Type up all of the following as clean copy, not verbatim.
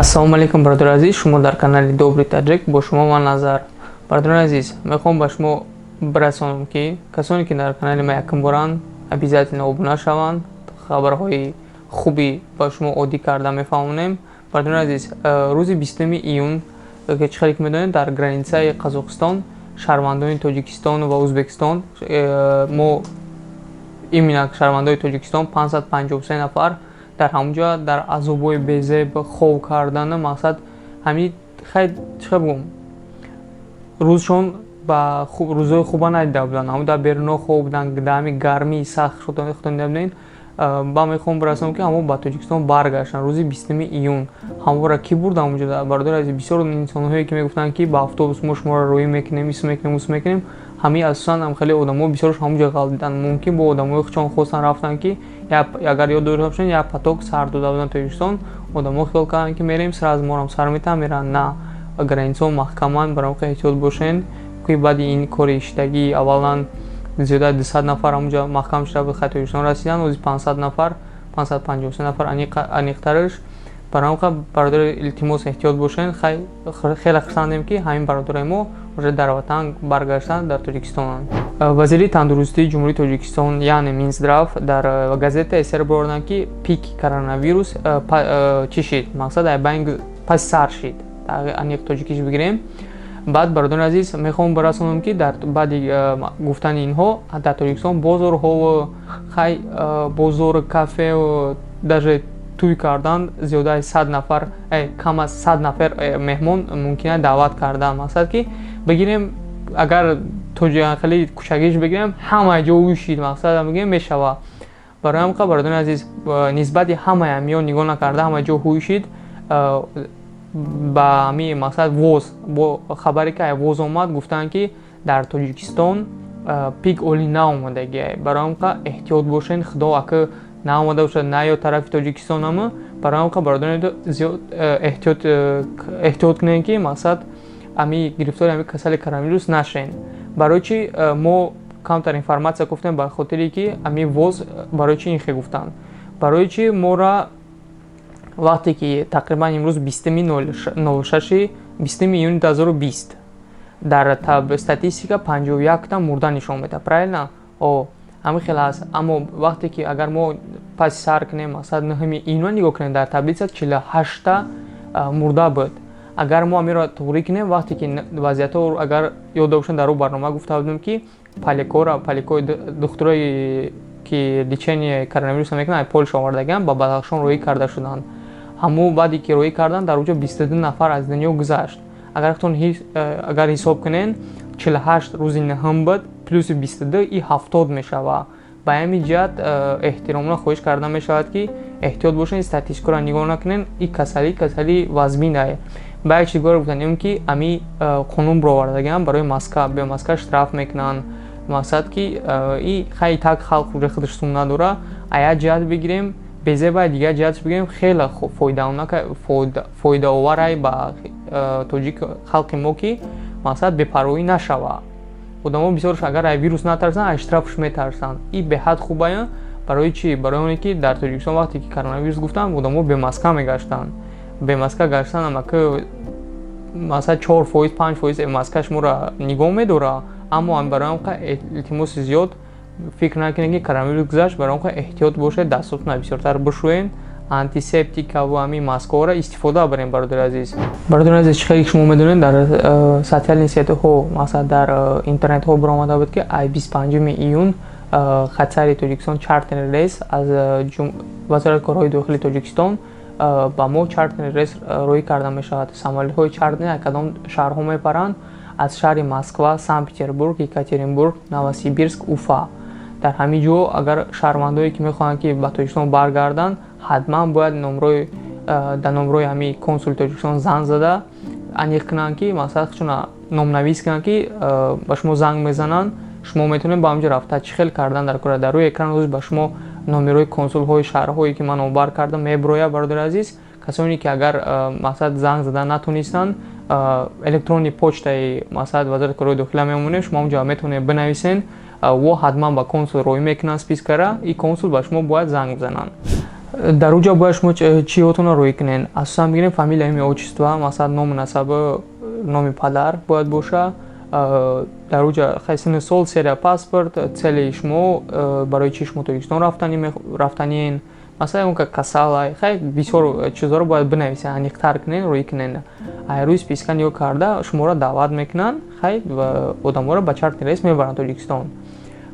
Ассалому алайкум, бародари азиз! Шумо дар канали Добрый Таджик, бо шумо ман, Назар. Бародари азиз, мехоҳам ба шумо бирасонам, ки касоне, ки дар канали ма якум боранд, обязательно обуна шаванд. Хабарҳои хуби ба шумо оддӣ карда мефаҳмонем. Бародари азиз, рӯзи 20 июн, чӣ хеле ки медонед, дар границаи Қазоқистон шаҳрвандони Тоҷикистон ва Ӯзбекистон, мо именно шаҳрвандони Тоҷикистон, 553 нафар дар ҳамонҷо дар азобҳои безеб хов кардана. Мақсад ҳами, хай, чӣ хел бигӯм, рӯзшон ба рӯзҳои хуба надида буданд. Ҳамон дар беруно хоб буданд, дар ҳами гармии сахт худтон дида будед. Ба мехоҳам бирасонам, ки ҳамон ба Тоҷикистон баргаштанд рӯзи 20 июн. Ҳамонро кӣ бурд ҳамонҷо? Бародари азиз, бисёр инсонҳое, ки мегуфтанд, ки ба автобус мо шуморо роҳӣ мекунем, ис мекунем, ус мекунем, ҳамин асосан ҳам хеле одамо бисёрш ҳамонҷо ғалтиданд. Мумкин бо одамои худшон хостан рафтанд, ки агар ёд дошта бошед, як поток сар дода буданд Тоҷикистон. Одамо хиёл карданд, ки мерем, сразу морам сар метаҳам, меранд. На, границаҳо маҳкаманд. Барои он эҳтиёт бошен, ки баъди ин кори иштагӣ аввалан зиёда аз 200 нафар ҳамонҷо маҳкам шуда буд, хай, Тоҷикистон расиданд. Ҳози 500 нафар, 553 нафар аниқтараш. Барои ҳам, бародари, илтимос, эҳтиёт бошен. Хай, хеле хурсандем, ки ҳамин бародарои мо уже дар ватан баргаштанд, дар Тоҷикистонанд. Вазири тандурустии Ҷумҳурии Тоҷикистон, яъне Минздрав, дар газетаи СССР бироварданд, ки пики коронавирус чӣ шид, мақсад, ай байн паси сар шид, аниқ тоҷикиш бигирем. Баъд, бародарони азиз, мехоҳам бирасонам, ки дар баъди гуфтани инҳо дар Тоҷикистон бозорҳо, хай, бозор, кафе, даже тӯй кардан, зиёда аз 100 нафар, кам аз 100 нафар меҳмон мумкин аст даъват кардан. Мақсад, ки бигирем, агар хеле кӯчагиш бигирем, ҳама ҷо ӯшид, мақсад бигирем, мешава. Барои ҳам, бародарони азиз, нисбати ҳамаи ҳамиё нигоҳ накарда, ҳама ҷо ҳуй шид. Ба ҳамин мақсад ВОЗ бо хабаре, ки ВОЗ омад, гуфтанд, ки дар Тоҷикистон пик оли наомадагиай. Барои ҳам эҳтиёт бошен. Худо ака наомада бошад, на ё тарафи Тоҷикистонама. Барои ҳам, бародарони, зиёд эҳтиёт кунем, ки мақсад, ами гирифтори ҳами касали коронавирус нашен. Барои чи мо камтар информатсия гуфтем? Ба хотире ки ами ВОЗ барои чи инхе гуфтанд, барои чи мора вақте ки тақрибан имрӯз 20-уми 06, 20 июни 2020, дар статистика 51-та мурда нишон медиҳад, правильно? О, ҳамин хел аст. Аммо вақте ки агар мо паси сар кунем, мақсад, 9 июна нигоҳ кунем, дар таблица 48-та мурда буд. Агар мо амиро туғрӣ кунем, вақте ки вазъиятҳо, агар ёд бошанд, дар ӯ барнома гуфта будем, ки полякора, полякои духтурои, ки лечение коронавируса мекунанд, Полша овардагианд, ба Бадахшон роҳӣ карда шуданд. Ҳамун баъде ки роҳӣ карданд, дар оҷо 22 нафар аз дунё гузашт. Агар худтон агар ҳисоб кунен, 48 рӯзи нӯҳум буд, плюси 22 и 70 мешавад. Ба ҳамин ҷиҳат эҳтиромона хоҳиш карда мешавад, ки эҳтиёт бошед, статистикаро нигоҳ накунед. И касалӣ касалии вазминае. Ба як чиз гуфтанем, ки ами қонун бировардагиам барои маска, бе маска штраф мекунанд. Мақсад, ки и хай так халқ уже худаш сум надора. А як ҷиҳат бигирем, безеба, дигар ҷиҳатш бигирем, хеле фоидаоварай ба тоҷик халқи мо, ки мақсад, бепарвоӣ нашава. Одамо бисёрш агар ай вирус натарсанд, ай штрафш метарсанд. И беҳад хубая. Барои чӣ? Барои оне ки дар Тоҷикистон вақте ки коронавирус гуфтанд, одамо бемаска мегаштанд. Бемаска гаштан амаки масалан 4%, 5% маска шуморо нигоҳ медорад. Аммо барои он илтимоси зиёд, фикр накунед, ки коронавирус гузашт. Барои он эҳтиёт бошед, дастотона бисёртар бишӯед, антисептикаву ҳамин маскаҳоро истифода барем, бародари азиз. Бародари азиз, чӣ хеле шумо медонед, дар социальный сетьҳо, масалан, дар интернетҳо баромада буд, ки ай 25 июн хатсайри Тоҷикистон чартерный рейс аз Вазорати корҳои дохилии Тоҷикистон ба мо чартерный рейс роҳӣ карда мешавад. Самолётҳои чартерный аз кадом шаҳрҳо мепаранд? Аз шаҳри Москва, Санкт Петербург, Екатеринбург, Новосибирск, Уфа. Дар ҳамин ҷо агар шаҳрвандое, ки мехоҳанд, ки ба Тоҷикистон баргарданд, ҳатман бояд номрои дар номрои ҳамин консули Тоҷикистон занг зада аниқ кунанд, ки масалан чуна номнавис кунанд, ки ба шумо занг мезананд, шумо метавонед ба ҳамҷо рафта. Чӣ хел кардан дар кора? Дар рӯи экран ҳозир ба шумо номерои консулҳои шаҳрҳое, ки ман номбар кардам, мебирояд. Бародари азиз, касоне, ки агар мақсад, занг зада натонистанд, электронный почтаи, масалан, Вазорати корҳои дохила мемонем, шумо онҷо метавонед бинависен, во ҳатман ба консул роҳӣ мекунанд спискара, и консул ба шумо бояд занг бизананд. Дар уҷа бояд шумо чиҳотонро рӯй кунед? Асосан бигирем, фамилия, имя, отчество, масалан, ному насаб, номи падар бояд боша. Дар уҷа хай синну сол, серия паспорт, цели шумо, барои чӣ шумо Тоҷикистон рафтаниен, масалан, он касалай, хай бисёр чизҳоро бояд бинависен, аниқтар кунен, рӯй кунен. Ай рӯи списка нигоҳ карда, шуморо даъват мекунанд, хай одаморо ба чартерный рейс мебаранд Тоҷикистон.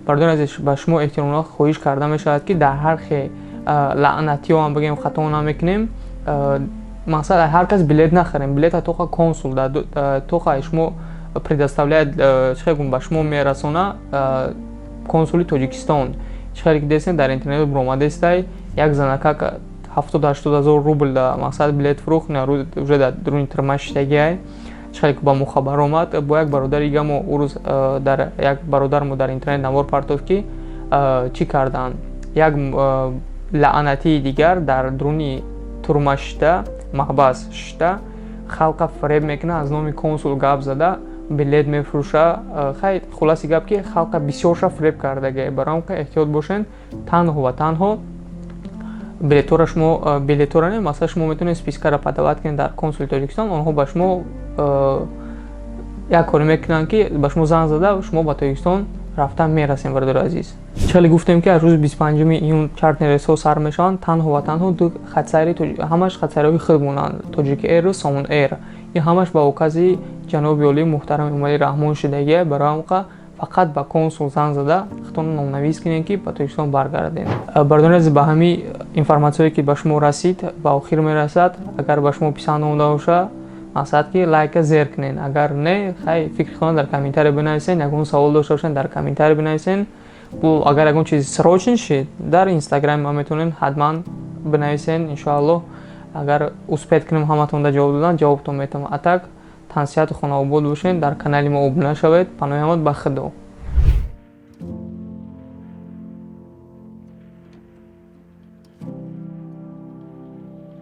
Бародари азиз, ба шумо эҳтиромона хоҳиш карда мешавад, ки дар ҳар хе лаънатиҳо ҳам бигем, хато намекунем, мақсад, ҳар кас билет нахарем. Билета тоқа консул тоқа шумо предоставляет, чӣ гум, ба шумо мерасона консули Тоҷикистон. Чӣ хеле ки дестен, дар интернет буромадестай, як занакак 70-80 ҳазор рубл да мақсад билет фурӯхт, уже дар дуруни тюрьма шиштагиай. Чӣ хеле ки ба мо хабар омад, бо як бародари дига мо ӯ рӯз дар як бародармо дар интернет навор партофт, ки чӣ карданд: як лаънатии дигар дар дуруни тюрьма шишта, маҳбас шишта, халқа фиреб мекунад, аз номи консул гап зада билет мефурӯша. Хай, хулоси гап, ки халқа бисёрша фиреб кардагай. Барои он эҳтиёт бошен. Танҳо ва танҳо билетҳоро шумо, билетҳоро не, масалан, шумо метавонед спискаро подавать кунед дар консули Тоҷикистон. Онҳо ба шумо як коре мекунанд, ки ба шумо занг зада, шумо ба Тоҷикистон рафтан мерасем. Бародари азиз, чӣ гуфтем, ки аз рӯзи 25-уми июн чартерный рейсҳо сар мешаванд. Танҳо ва танҳо ду хатсайри, ҳамаш хатсайрҳои худ монанд: Тоҷик Эру Сомон Эйр. Ин ҳамаш ба укази ҷаноби олии муҳтарам Эмомалӣ Раҳмон шудагия. Барои ҳамқа фақат ба консул занг зада, худтон номнавис кунед, ки ба Тоҷикистон баргардед. Бародари азиз, ба ҳамин информатсияе, ки ба шумо расид, ба охир мерасад. Агар ба шумо писанд омода боша, мақсад, ки лайка зер кунед. Агар не, хай, фикри худро дар комментария бинависен. Ягон савол дошта бошед, дар комментария бинависен. Агар ягон чизи срочный шид, дар Инстаграми ман метавонед ҳатман бинависен. Иншоаллоҳ, агар успеть кунем ҳаматонда ҷавоб додан, ҷавобтон метавонам. А так, тансиҳату хонаобод бошед, дар канали мо обуна шавед. Паноҳи ҳамад ба Худо.